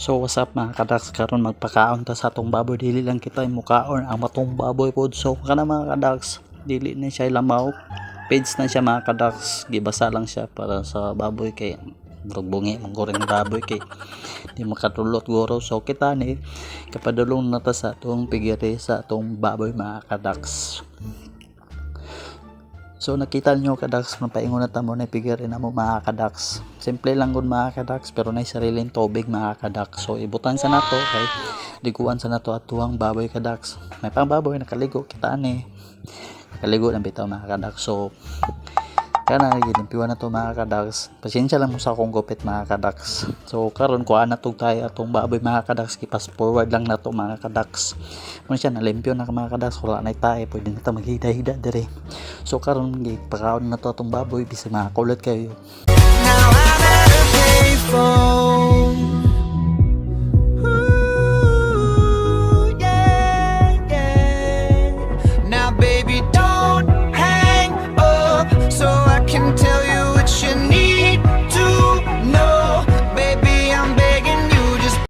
So what's up, mga kadaks? Karon magpakaon ta sa atong baboy. Dili lang kita mukaon ang matong baboy pod. So kana, mga kadaks, dili na siya lamaw. Feeds na siya, mga kadaks. Gibasa lang siya para sa baboy kay murag bungi man guring baboy kay di makatulot guro. So kita ni kapadulong na ta sa atong piggery sa atong baboy, mga kadaks. So nakita nyo, kadaks, mapaingon na ta mo na piggery na mo, mga kadaks. Simple lang gud, mga kadaks, pero nay sariling tubig, mga kadaks. So ibutan sa nato kay liguan sa nato atuang baboy, kadaks. May pang baboy nakaligo kita ani. Nakaligo lang bitaw, mga kadaks. So kana gilimpiwan na to, mga kadaks. Pasensya lang mo sa akong gupit, mga kadaks. So karon kuha na tug tayo atong baboy, mga kadaks, gipas forward lang na to, mga kadaks. Mo siya nalimpyo na ka, mga kadaks, wala na tayo, pwede na ta maghida-hida dire. So karon gipakaon na to atong baboy bisag mga kulot kayo. Now I'm at a payphone.